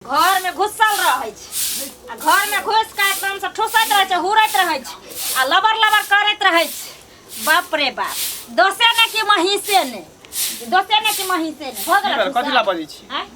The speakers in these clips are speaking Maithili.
घर में घुसल रहै छै आ घर में घुसि कऽ एकदम से ठुसैत रहै छै, हुरैत रहै छै आ लबर लबर करैत रहै छै। बाप रे बाप, दोसे ने कि महीसे ने, दोसे ने कि महीसे ने भऽ की गेल। भेल? कथी ला बजै छी? आँय?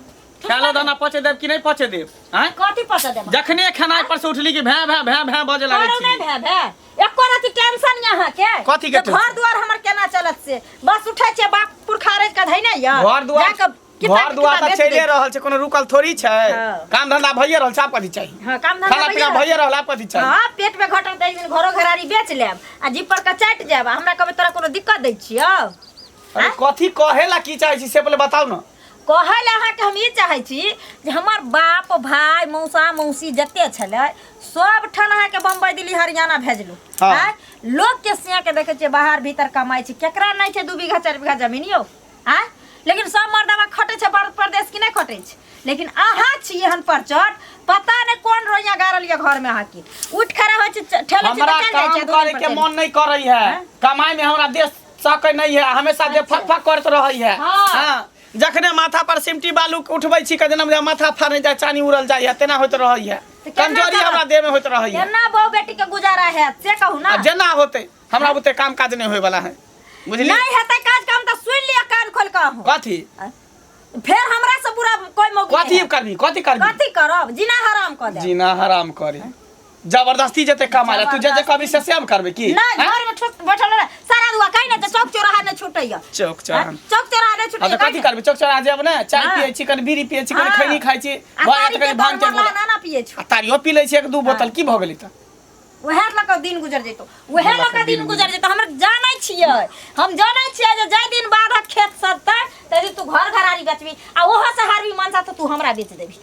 खाना दाना पचे देब कि नहि पचे देब? आँय? कथी पचे देब? जखने खेनाइ पर से उठली कि भैं भैं भैं भैं बजे लागै करू छी। नहि भए भए एको रति टेंशन यहाँ के। कथी के जे घर दुआर हमर केना चलत से बस उठै छै बाप पुरखा रहि कऽ धैने यऽ घर दुआर जाकऽ किताब घर दुआर किताब तऽ बेच चलिए दै। रहल छै, कोनो रुकल थोड़ी छै। हाँ। काम धंधा भइए रहल छै, आब कथी चाही? हाँ, काम धंधा खाना पीना भइए भइए रहल, आब कथी चाही? हाँ, पेट में घटल तऽ एक दिन घरो घरारी बेच लेब आ जीप पर के चाटि जायब। आ हमरा कहबै तोरा कोनो दिक्कत दै छियौ? अरे कथी कहेला की चाहै छी से पहिले बताउ ने। कहै लए अहाँके हम ई चाहै छी जे हमर बाप भाय मौसा मौसी जते छलै सब ठान अहाँके बम्बई दिल्ली हरियाणा भेजलू। हाँ। आँय? लोक के सिया के देखै छियै बाहर भीतर कमाइ छै, केकरा नहि छै 2 बीघा 4 बीघा जमीन यौ? आँय? लेकिन सब मर्दवा खटै छै परदेश कि नहि खटै छै? लेकिन अहाँ छी एहन परचट, पता नहि कोन रोइया गाड़ल यऽ घरमे अहाँके। उठि खड़ा होइ छै, ठेलै छै तऽ हमरा चलि जाइ काम छै 2 दिन करे पर के चलि। मन नहीं करे है। हाँ? कमाई में हमरा देश सके नहीं है, हमेशा जे फक फक करत रहे है। हाँ। हाँ, जखने माथा पर सिमटी बालू उठबै छी के जेना माथा फाड़ने जाय, चानी उड़ल जाय है, तेना होइत रहे है। तऽ केना कमजोरी करब? हमरा देह में होइत रहे है। केना बहु बेटी के गुजारा हैत से कहू ना। आ जेना होते हमरा बुते काम काज नहीं होय वाला है, बुझली? नहीं हेतै काज काम तऽ सुनि लिअ कान खोल कऽ अहूँ। कथी? फेर हमरा से बुरा कोई मौका कथी करबी? कथी करबी? कथी करब? जीना हराम कऽ देब। जीना हराम करे जबरदस्ती जते कमा ले तू जे जे कभी से सेम करबे की? नहीं, हैं? घर में ठोस बैठल रहे सारा दुआ कहीं नहीं चौक चौराहा नहीं छूटैया। चौक चौराहा। चौक चौराहा नहीं हाँ छूटैया। तो कथी करबे? चौक चौराहा जेब ने चाय हाँ। पिए छी, कनि बीड़ी पिए छी, कनि हाँ। खैनी खाइ छी, आ भऽ तारी जायत कनि के भांग के तोर गोला। ना ना पिए छी। आ तारियो पी लै छी 1-2 बोतल, की भऽ गेलै तऽ? वएह लऽ कऽ दिन गुजर जेतौ, वएह लऽ कऽ दिन गुजर जेतौ। हमरा जानै छियै, हम जानै छियै जे जाहि दिन बाधक खेत सधतै ताहि दिन तू घर घरारी बेचबी आ ओहो से हारबी मनसा तऽ तू हमरा बेच देबी।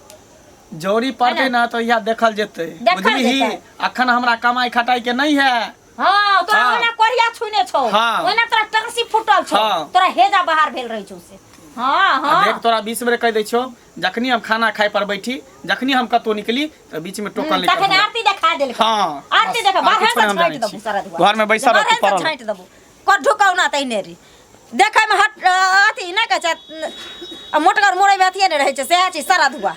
जरूरी पड़तै ना तऽ इएह देखल जेतै, देखल बुझलिही? जेतै। अखन हमरा कमाई खटाई के नहीं है। हाँ, तोरा हाँ। ओहिना कोरिया छुने छौ। हाँ। ओहिना तोरा टाँसी फूटल छौ। हाँ। तोरा हेजा बाहर भेल रहै छौ से। हाँ, आ हाँ। देख तोरा 20 बेर कहि दै छियौ, जखनी हम खाना खाय पर बैठी, जखनी हम कतौ निकली तऽ बीच में टोकल नहीं तखन करब। आरती देखा देलकै। हाँ, आरती बस, देखा आर बाहर किछो से नहि हम छाँटि जानै देबू छी। सारा दुआ। घर में बैसल बाहर रहतू से पड़ल। छाँटि देबू कर ढुकाउ ना तहिने रे। देखै में हट अथी नहि कहै छै आ मोटगर मुरै में अथिए नहि रहै छै, सएह छै सारा धुआ।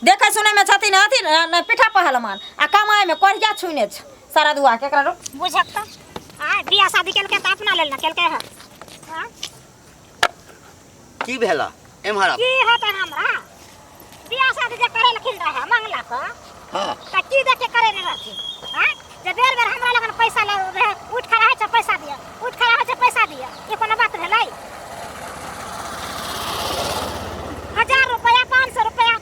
देखै सुनै में छथिन अथी न पीठा पहलवान आ कमाइ में कोरिया छुने छै सारा धुआ केकरा रो बुझत तऽ आय बियाह शादी केलकै तऽ अपना लेल ने केलकै हँ। आँय? की भेल एम्हर आब? की होतै हमरा बियाह शादी जे करेलखिन रहए मंगला कऽ। हाँ। तऽ की देख के करेने रहथिन? आँय? जे बेर बेर हमरा लगन पैसा लऽ रहे, उठि खड़ा होइ छै पैसा दिअ, उठि खड़ा होइ छै पैसा दिअ, ई कोनो बात भेलै? 1000 रुपया 500 रुपया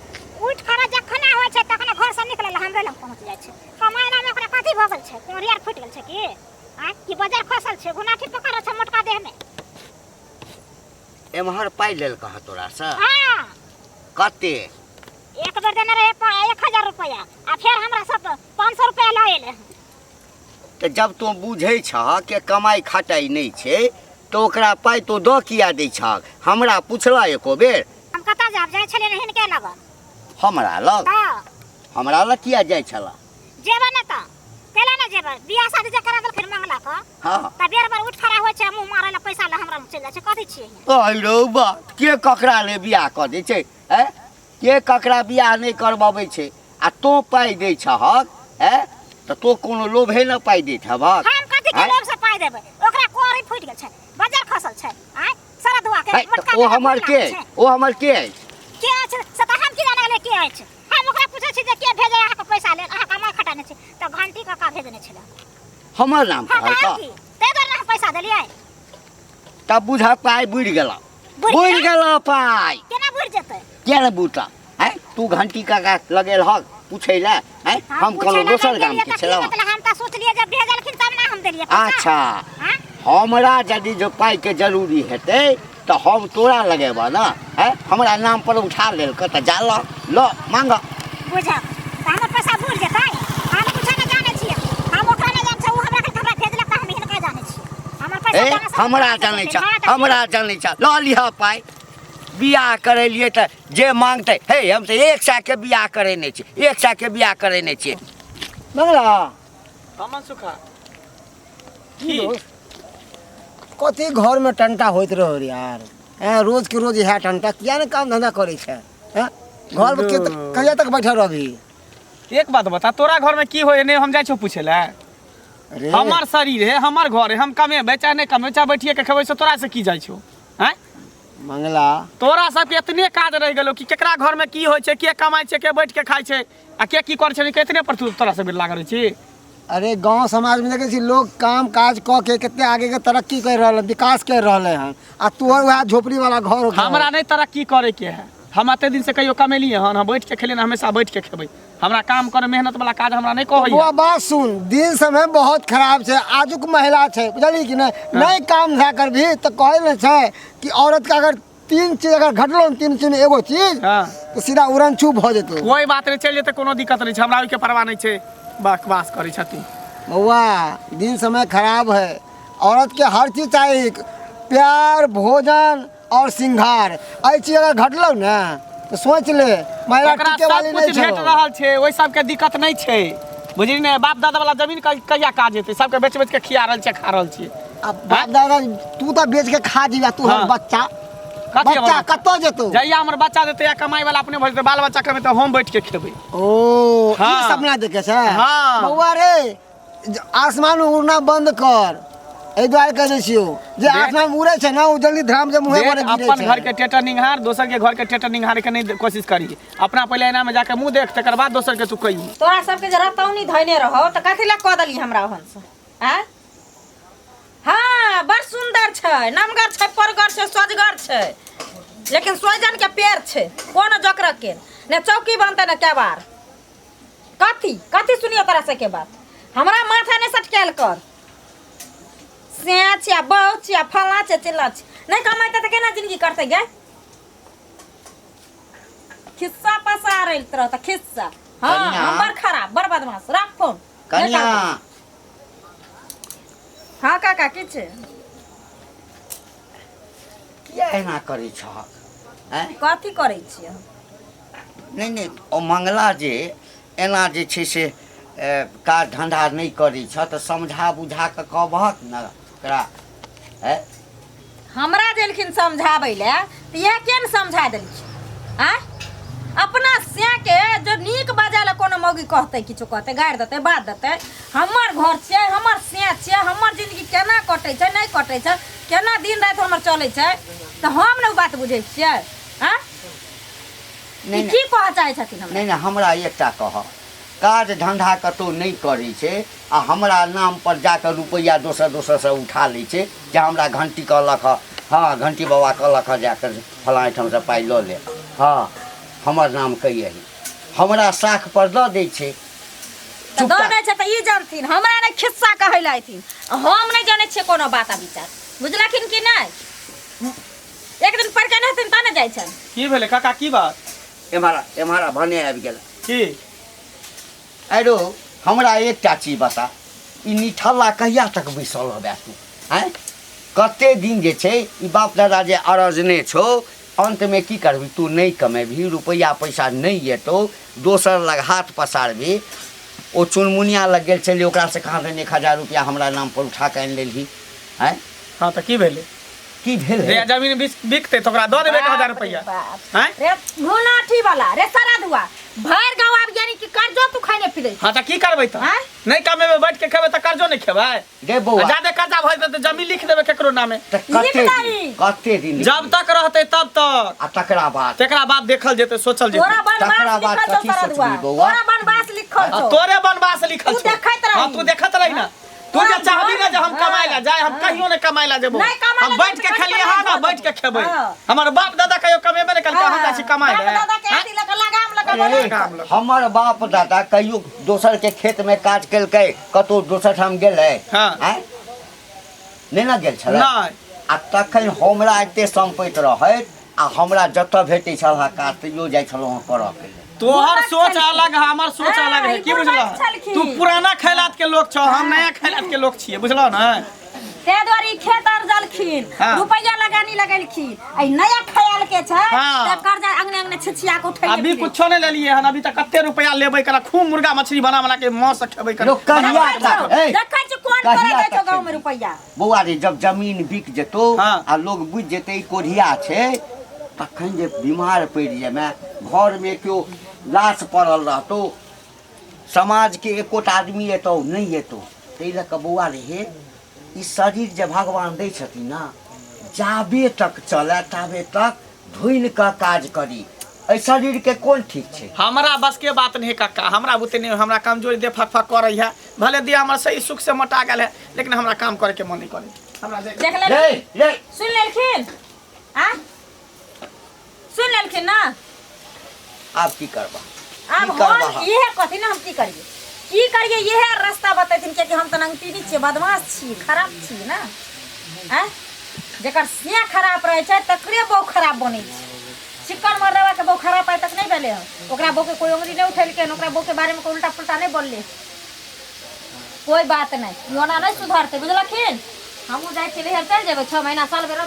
उठि खड़ा जखने होइ छै तखने घरसँ निकलल हमरे लग पहुँच जाइ छै। कमाइनामे ओकरा कथी भऽ गेल छै? कोढ़ी आर फुटि गेल छै की? आँय? की बजर खसल छै? घुनाठी पकड़ल छै मोटका देहमे। एम्हर पाइ लेलकऽ हँ तोरासँ? हाँ। कते? एक बेर देने रहे 1000 रुपया आ फेर हमरा सब 500 रुपया लऽ एलै हँ। तऽ जब तोँ बुझै छह कि कमाइ खटाइ नहि छै तऽ ओकरा पाइ तोँ दऽ किया दै छहक? हमरा पुछलह एको बेर? हम कतऽ जायब? जाइ छलियै ने हिनके लगन। हमरा लग? तऽ। हमरा लग किया जाइ छलह? जेबै ने तऽ कैला ने जेबै? बियाह शादी जे करा देलखिन मंगला कऽ हाँ। तऽ बेर बेर उठि खड़ा होइ छै मुँह मारै लए पैसा लए हमरा लग चलि जाइ छै। कथी छियै हियाँ? अरे रौ बा, के ककरा ले बियाह कऽ दै छै? ऐं? के ककरा बियाह नहि करबबै छै आ तोँ पाइ दै छहक? ऐं? तऽ तोँ कोनो लोभे ने पाइ दैत हेबहक? हम कथी के ऐं? लोभ से पाइ देबै? ओकरा कोरी फुटि गेल छै, बजर खसल छै, आँय सारा दुआ के है, तऽ मोटका ओ देह हमर फुटि के लागल छै। ओ हमर के अछि? के अछि से तऽ हम की जाने गेलियै के अछि। हम ओकरा पूछै छी जे के भेजै अहाँके पैसा लेल, अहाँ कमाइ खटाइ नहि छी, तऽ घंटी कका भेजने छलै। हमर नाम हाँ, तऽ कहलकऽ? आर की? ताहि दुआरे ने हम पैसा देलियै। तब बुझह पाइ बुड़ि गेलऽ। बुड़ि बुड़ि गेलऽ? गेलऽ पाइ। केना बुड़ि जेतै? किया ने बुड़तऽ? आँय, तू घंटी काका लगेलहक पूछै लए? आँय, हम पूछै कोनो लए दोसर नहि गामके गेलियै तऽ की छलहुँ? मतलब हम तऽ सोचलियै जे भेजलखिन तब ने हम देलियै पैसा। अच्छा। आँय? हमरा यदि जो पाइके जरूरी हेतै तऽ हम तोरा लगेबऽ ने? आँय, हमरा नाम पर उठा लेलकऽ तऽ जा लऽ लऽ माँगऽ। बुझऽ तऽ हमर पैसा बुड़ि जेतै। हम कुछो नहि जानै छियै, हम ओकरा नहि जानै छियै, ओ हमरा कहलकै हमरा भेजलक तऽ हम हिनका जानै छियै। हमर पैसा ए कहाँ से हमरा बुड़ि जानै जेतै? छ, हाँ, तऽ हमरा जानै छ, लऽ लिहऽ पाइ। बियाह करेलियै तऽ जे मांगतै, हे हम तऽ 1 सए के बियाह करेने छी, 1 सए के बियाह करेने छियै। मंगला। अमन सुखा। की दोस्त? कथी घर में टंटा होइत रहो रे यार? हैं, रोज के रोज इएह टंटा, किया ने काम धंधा करै छै? हैं, घर में के कहिया तक बैठल रहबी? एक बात बता, तोरा घर में की होय नहीं हम जाइ छौ पूछे ले? अरे हमर शरीर है, हमर घर है, हम कमेबै चाहे नहीं कमेबै, चाहे बैठिए के खेबै, से तोरा से की जाइ छौ? आँय, मंगला तोरा सबके एतने काज रहि गेलौ कि केकरा घर में की होइ छै, के कमाइ छै, के बैठ के खाइ छै आ के की करै छै, के एतने पर तू तोरा सब लागल रहै छी। अरे गांव समाज में देखे छी लोग काम काज क के कितने आगे के तरक्की कर रहल हन, विकास कर रहले हन, आ तोहर वएह झोपड़ी वाला घर हो। हमरा नहीं तरक्की करे के है, हम एते दिन से कहियो कमेलिए हन, हम बैठ के खेलिए, हमेशा बैठ के खेबै। हमरा काम करे मेहनत वाला काज हमरा नहीं कहै। बुआ बात सुन, दिन समय बहुत खराब छै, आजुक महिला छै बुझली कि नहीं, नहीं काम धंधा करबी तो कहै ने छै कि औरत के अगर तीन चीज अगर घटलो ने, तीन चीज में एगो चीज हाँ। तो सीधा उड़न छू भऽ जेतौ। कोई बात नहीं, चलि जेतै, कोनो दिक्कत नहीं छै, हमरा ओहिके परवाह नहीं छै। बकवास करै छथिन। बौआ दिन समय खराब है, औरत के हर चीज चाही, प्यार भोजन और श्रृंगार, एहि चीज अगर घटलो ने तो सोच ले महिला ओकरा टिके वाली सब नहीं कुछ भेट छौ। रहल छै, ओहि सबके दिक्कत नहीं छै, बुझली ने? बाप दादा वाला जमीन कहिया काज हेतै? सबके बेच बेच के खिया रहल छै, खा रहल छियै। आ बाप दादा तू तऽ बेच के खा जीबा, तू हाँ। बच्चा कथी हमर बच्चा कतऽ जेतौ? जहिया हमर बच्चा देतै या कमाई वाला अपने भऽ जेतै, बाल बच्चा कमेतै, हम बैठ के खेबै। ओ हाँ। ई सपना देखे छै? हाँ। बौआ रे, आसमान में उड़ना बंद कर, एहि दुआरे कहै दै छियौ जे देख। आसमान में उड़ै छै ने ओ जल्दी धराम से मुँहे देख, पर गिरै अपन घर छै। के टेटर निंघार, दोसर के घर के टेटर निंघारे के नहीं कोशिश करी। अपना पहले ऐना में जाके मुंह देख, तकर बाद दोसर के तू कही। तोरा सबके जे रतौनी धैने रहो तऽ कथी लए कऽ देली हमरा ओहन से? आँय, हाँ बड़ सुन्दर छै, नमगर छै, परगर छै, सोजगर छै, लेकिन सोजन के पेड़ छै कोनो जकरक के ने चौकी बनतै ने केबाड़। कथी कथी सुनियो तोरा सबके बात, हमरा माथा नहि सटकायल कर। से छिया बहु छिया फलाँ छै चिल्लाँ छै, नहि कमेतै तऽ केना जिंदगी करतै गे? खिस्सा पसारैत रहत खिस्सा। हाँ कनिया। हम बड़ खराब बड़ बदमाश, राख फोन। कनिया। हाँ काका की छै? किया एना करै छहक? आँय? कथी करै छियै? नहि नहि, ओ मंगला जे एना जे छै से काज धन्धा नहि करै छ तऽ समझा बुझा कऽ कहबहक ने ओकरा। आँय? हमरा देलखिन समझाबै लए तऽ इएह किया ने समझा देलखिन? आँय, अपना के जो नीक बजै लए कोनो मौगी कहतै, किछो कहतै, गारि देतै, बात देतै, हमर घर छियै, हमर से छियै, हमर जिंदगी केना कटै छै नहि कटै छै, केना दिन राति हमर चलै छै, तऽ हम ने ओ बात बुझै छियै। आँय, नहि ई नहि की कहऽ चाहै छथिन हमरा? नहि नहि, हमरा एकटा कह, काज धन्धा कतहु नहि करै छै आ हमरा नाम पर जाकऽ रुपैआ दोसर दोसरसँ उठा लै छै, जे हमरा घंटी कहलक हँ, हँ घंटी बाबा कहलक हँ जाकऽ फलाँ एहिठामसँ पाइ लऽ ले, हँ हमर नाम कहियही, हमरा साख पर दऽ दै छै। तऽ दऽ दै छै तऽ ई जानथिन, हमरा नहि खिस्सा कहै लए अयथिन, हम नहि जानै छियै कोनो बात आ विचार, बुझलखिन कि नहि? एक दिन पढ़ के नहि हेथिन तऽ ने जाइ छनि। की भेलै काका, की बात? एम्हर एम्हर भने आबि गेल। की अरे हमरा एकटा चीज बता, ई निठल्ला कहिया तक बैसल रहबे तू? आँय, कते दिन जे छै ई बाप दादा जे अरजने छौ, अन्तमे की करबही? तू नहि कमेबही, रुपैआ पैसा नहि एतौ, दोसर लग हाथ पसारबही। ओ चुनमुनिया लग गेल छलियै, ओकरासँ कहाँ दन 1000 रुपैआ हमरा नाम पर उठा कऽ आनि लेलही। आँय, हाँ तऽ की भेलै? की भेलै? जे जमीन बिकतै तऽ ओकरा दऽ देबै 1000 रुपैआ। बाप आँय? रे घुनाठी वाला रे सारा धुआ भरि गाँव आब यानी कि कर्जो तू खैने फिरै। हाँ तऽ की करबै तऽ? आँय? नहि कमेबै, बैठ के खेबै तऽ कर्जो नहि खेबै? गे बौआ, आ जादे कर्जा भऽ जेतै तऽ जमीन लिख देबै केकरो नामे। तऽ कते लिख दिन दही। कते दिन जब तक रहतै तब तक, आ तकरा बाद तकरा बाद देखल जेतै, सोचल जेतै। तोरा बनवास तकरा बाद लिखल छौ कथी सारा धुआ, सोचबही बौआ? तोरा बनवास लिखल आ छौ। तोरे बनवास लिखल तू छौ। देखैत रही। हाँ तू देखैत रही ना, तू जे तोरा चाहबी ना जे हम हाँ, कमाए ला जाए, हम हाँ। कहियो नहीं कमाए ला जेबो। नहीं कमाए हम ला बैठ जेबो, के तऽ खेलिए हाँ ना, कमाए बैठ के खेबै। हाँ। हमर बाप दादा कहियो कमेबे नहीं कलकै, हम जाइ छी कमाए बाप ला। दादा के अथी लऽ कऽ लगाम लऽ कऽ अरे, बोला। हमर बाप दादा कहियो दोसर के खेत में काज केलकै, कतौ दोसर ठाम गेलै? हाँ। आँय? नहि ने गेल छलै? नहि। आ तखन हमरा एते सम्पति रहैत आ हमरा जतऽ भेटै छल हँ काज, तैयो जाइ छलहुँ हँ करऽ के लेल। तोहर बुड़बक सोच छलखिन। अलग है, हमर सोच हाँ, अलग है, ई की बुड़बक बुझलह? छलखिन। तू पुराना खैलात के लोग छौ, हम नया खैलात के लोग छियै, बुझलह ने? ताहि दुआरे ई खेत अरजलखिन, हाँ। रुपैआ लगानी लगेलखिन, आ ई नया ख्याल के छै हाँ। तऽ कर्जा अंगने अंगने छिछिया के उठैले अभी फिरै। कुछो नहीं लेलिए हन, अभी तक कते रुपया लेबै करा, खूब मुर्गा मछली बना बना के मांस से खेबै करा। लोक कहिया देखै तक छौ, ए, देखै छी कोन कहिया तोरा दै छौ तक गाँव में खेबही? रुपैआ। बौआ रे, जब जमीन बिक जेतौ हाँ। आ लोग बुझि जेतै ई कोढ़िया छै, तखन जे बीमार पड़ि जेमे, घरमे केओ लाश पड़ल रहतौ, समाजके एकोटा आदमी एतौ नहि एतौ। ताहि लऽ कऽ बौआ रे हे, ई शरीर जे भगवान दै छथिन ने, जाबे तक चलए ताबे तक धुनि कऽ काज करी। एहि शरीरके कोन ठीक छै? हमरा बस के बात नहीं कक्का, हमरा बुते नहीं, हमरा कमजोरी दे फक फक करे है, भले दिया हमर सही सुख से मोटा गेल है, लेकिन हमरा काम करे के मन नहीं करे। हमरा देख देख लेलखिन? रे रे सुन लेलखिन? आ सुन लेलखिन ना? आब की करबा? आब की करबा? हम इहे कथी ना, हम की करिए की करिए, इहे रास्ता बतेथिन, कियाकि हम तऽ नंगटीनी छियै, बदमाश छी, खराब छी ना। आँय, जेकर सिया खराब रहै छै तकरे बहु खराब बनै छै। चिकन मर्दवा के बहु खराब आइ तक नहि भेलै हन, ओकरा बहु के कोइ उंगली नहि उठेलकै हन, ओकरा बहु के बारे में कोइ उल्टा पुल्टा नहि बोललै। कोइ बात नहि, ई ओना नहि सुधरतै, बुझलखिन? हमहूँ जाइ छियै नैहर, चलि जेबै, 6 महीना साल भरि रहबै।